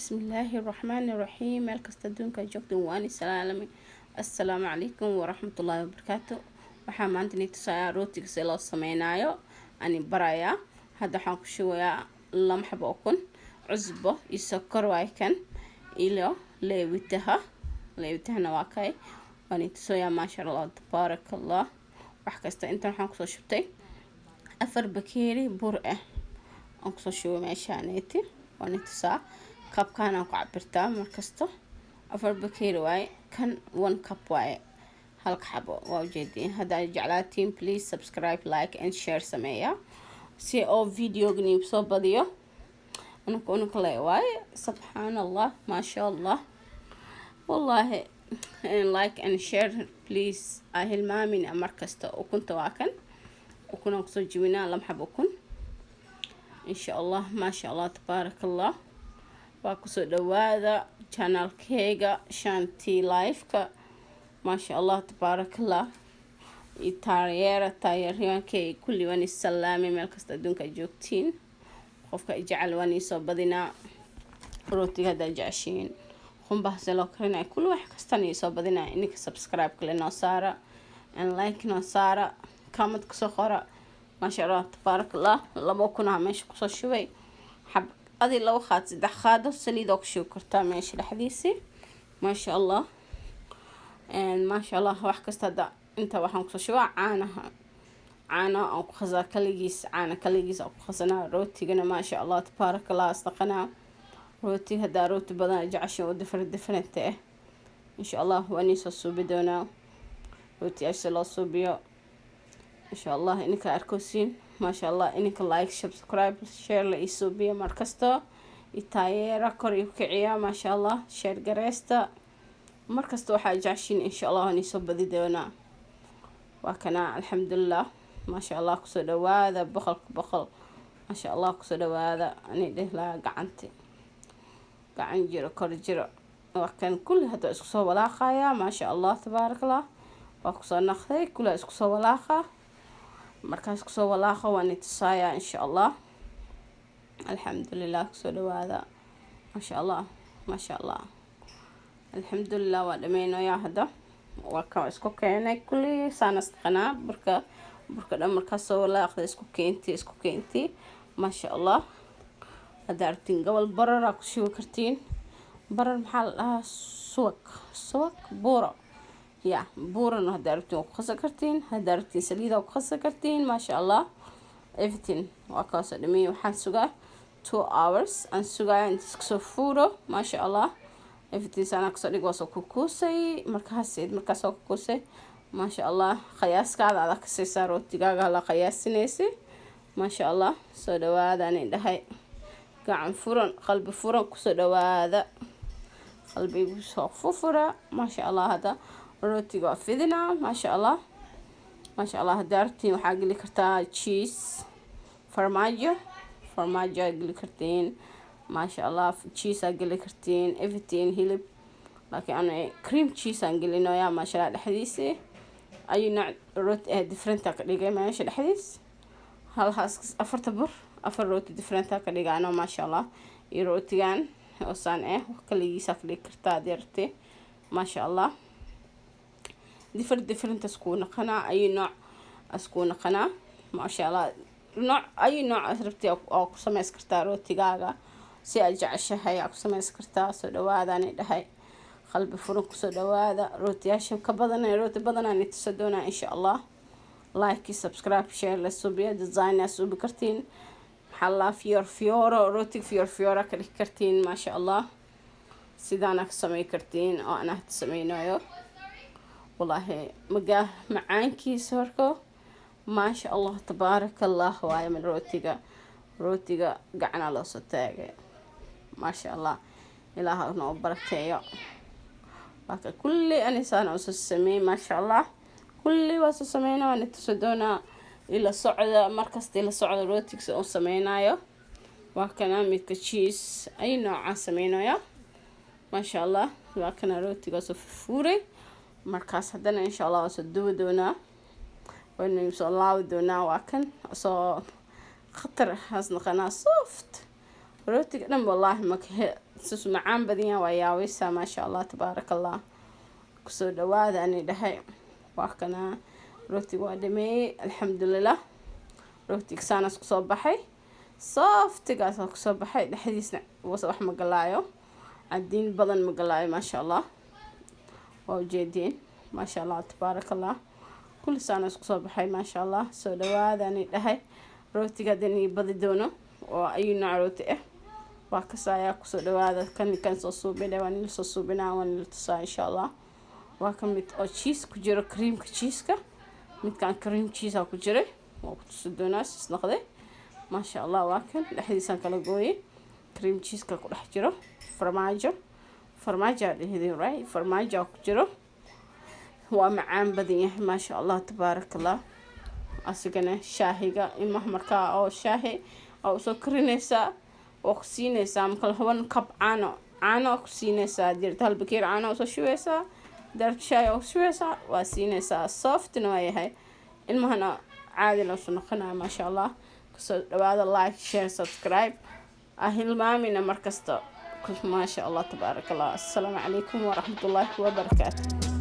Bismillaahi raxmaani raxiim. Meel kasta adduunka joogtan waan salaalamay. Assalaamu calaykum waraxmatullaahi wabarakaatu. Waxaa maanta nii tusayaa rootiga si loo sameynaayo ani barayaa. Hadda waxaan ku shubayaa 2 xabo ukun, cusbo iyo sokor waay kan, iyo leewitaha. Leewitahana waa kay, waan ii tusayaa. Maasha Allah, tabaaraka Allah. Wax kasta intan waxaan kusoo shubtay 4 bakeeri bur ah aan kusoo shubay meeshaaneeti. Waan i tusaa, cupkaan aan ku cabirtaa markasto. 4 bakeeri waaye kan, 1 cup waaye, halka xabo waa ujeediin. Haddaa jeclaatiin, please subscribe, like and share sameeya si oo videogani soo badiyo. Unka unka le waaye, subxaan Allah, maasha Allah, wallaahi. Like and share please, aa hilmaamin markasta. Ukunta waa kan, ukunaan kusoo jibinaa, 2 xabo ukun, insha Allah. Maasha Allah, tabaaraka Allah. Waa kusoo dhawaada channelkeyga Shanti Life-ka. Maasha Allah, tabaaraka Allah. Iyo taageera taageeryankeyga kulli waan isalaamay. Meel kasta adduunka joogtiin, qofka jecel waan iisoo badinaa. Rootiga haddaa jeceshiin, qumbaha se loo karinaya, kulli wax kastan iisoo badinaa. Ininka subscribe kale noo saara and like noo saara, comment kusoo qora. Maasha Allah, tabaaraka Allah. Laba ukunaha meesha kusoo shubay. Xab adi 2 qaad, 3 qaado saliid oo ku shubi kartaa meesha dhexdiisii. Maasha Allah, maasha Allah. Wax kasta hadda inta waxaan kusoo shubaa caanaha, caana aan ku khasaa kaligiis, caana kaligiis aan ku khasanaa rootigana. Maasha Allah, tabaaraka Allah. Asdaqanaa rootiga. Haddaa rooti badan jecesha oo different different ah, insha Allah waan iisoo suubi doonaa rootiyaasha loo suubiyo, insha Allah. Ininka arkosiin, maasha Allah. Ininka like, subscribe, share la ii suubiya markasta, taageera, kor iu kiciya, maasha Allah. Share gareysta markasta waxaa jeceshiin, insha Allah waan iisoo badi doonaa. Waa kana, alxamdulilah, maasha Allah. Kusoo dhawaada 100%, maasha Allah. Kusoo dhawaada ani dheh lahaa, gacanti gacan jiro kor jiro. Waa kan, kulli hadda isku soo walaaqaya. Maasha Allah, tabaarakallah. Waa kusoo naqday, kulli isku soo walaaqa. Markaas kusoo walaaqa waan i tusaaya, insha Allah. Alxamdulilah, kusoo dhawaada, maasha Allah, maasha Allah. Alxamdulilah, waa dhameynayaa hadda. Waa ka isku keenay kulli, saan asqanaa burka. Burka dhan markaas soo walaaqda, isku keenti, isku keenti, maasha Allah. Haddaa aragtiin, gobol bararaa ku shubi kartiin. Barar maxaa la dhahaa? Subag, subag, buuro ya buurana haddaa aragtiin waa ku qasan kartiin. Haddaa aragtiin, saliida ku qasan kartiin, maasha Allah. Everything waa kaasoo dhameeyay. Waxaan sugaa 2 hours aan sugaya inta iskasoo fuuro, maasha Allah. Everything saanaa kasoo dhig, waa soo kukuusay markaas, markaas soo kukuusay, maasha Allah. Qiyaaskaada adaa kasaysaa, rootigaaga la qiyaasinaysa, maasha Allah. Soo dhawaadaan dhahay, gacan furan, qalbi furan kusoo dhawaada, qalbigu soo fufura, maasha Allah. Hadda rootiga waa fidinaa, maasha Allah, maasha Allah. Haddaa aragtiin, waxaa geli kartaa cheese, farmaajo, farmaajo aa geli kartiin, maasha Allah. Cheese aa geli kartiin, everything, hilib, laakiin ana cream cheese aan gelinoyaa, maasha Allah. Dhexdiisi ayuu nooc rooti ah different ka dhigay meesha dhexdiis. Halhaas afarta bur, afar rooti different ka dhigaano, maasha Allah. Iyo rootigan oosaan ah kaligiisa ka dhigi kartaa haddii rabti, maasha Allah. Different different iskuu naqanaa, ayuu nooc iskuu naqanaa, maasha Allah. Nooc ayu nooc aad rabti oo ku sameys kartaa rootigaaga, si aad jeceshahay aa ku sameys kartaa. Soo dhawaadaan dhahay, qalbi furan kusoo dhawaada. Rootiyaasha ka badan, rooti badanaan tusa doonaa, insha Allah. Like, subscribe, share la subiya. Design aa subi kartiin, maxaa la fior fioro, rootiga fior fiora ka dhigi kartiin, maasha Allah. Sidaana ka samey kartiin oo ana hada sameynayo. Wallaahi magaa macaankiisa horko, maasha Allah, tabaaraka Allah waaye. Min rootiga, rootiga gacanaa loo soo taagay, maasha Allah. Ilaaha noo barakeeyo. Waaka kulli anisaan usoo sameeyey, maasha Allah. Kulli waa soo sameyna, waana tusa doonaa. Ila socda markasta, ila socda rootiga u sameynayo. Waa kana midka cheese ay noocaa sameynaya, maasha Allah. Waa kana rootiga soo fufuuray. Markaas haddana, insha Allah, waa soo duwi doonaa, waynu soo laabi doonaa. Waa kan soo khatar haas naqanaa, soft rootiga dhan, wallaahi maka. Sus macaan badan yahay, waa yaaweysaa. Maasha Allah, tabaaraka Allah. Kusoo dhawaada ani dhahay. Waa kana rootiga, waa dhameeyey, alxamdulilah. Rootiga saanas kusoo baxay, softigaas kusoo baxay. Dhexdiisna wax ma galaayo, cadiin badan ma galaayo. Maasha Allah, waa ujeediin. Maasha Allah, tabaaraka Allah. Kulli saanas kusoo baxay, maasha Allah. Soo dhawaada ani dhahay. Rootiga hadda badi doono oo ayuu nooc rooti ah waa kasayaa. Kusoo dhawaada. Kan soo suubina, waa nila soo suubinaa, waa nila tusaa, insha Allah. Waa ka mid oo cheese ku jiro, creamka cheeseka. Midkan cream cheese ku jiray, waa ku tusi doonaa sis noqday. Maasha Allah, waa kan dhexdiisaan kala gooyay, cream cheeseka ku dhex jiro, farmaajo, farmaajo dhehidin, right? Farmaajo ku jiro, waa macaan badan yahay. Maasha Allah, tabaaraka Allah. Asigana shaahiga ilmaha markaa oo shaahi oo usoo karinaysaa, waa ku siinaysaa. Marka one cup caano, caano ku siinaysaa jirta, hal bakeer caano usoo shubeysaa, dark shaay oo shubeysaa, waa siinaysaa. Softna waa yahay, ilmahana caadi loo soo noqonaya. Maasha Allah. Kusoo dhawaada, like, share, subscribe ah hilmaamina markasta. Maasha Allah, tabaaraka Allah. Assalaamu calaykum waraxmatullaahi wabarakaatu.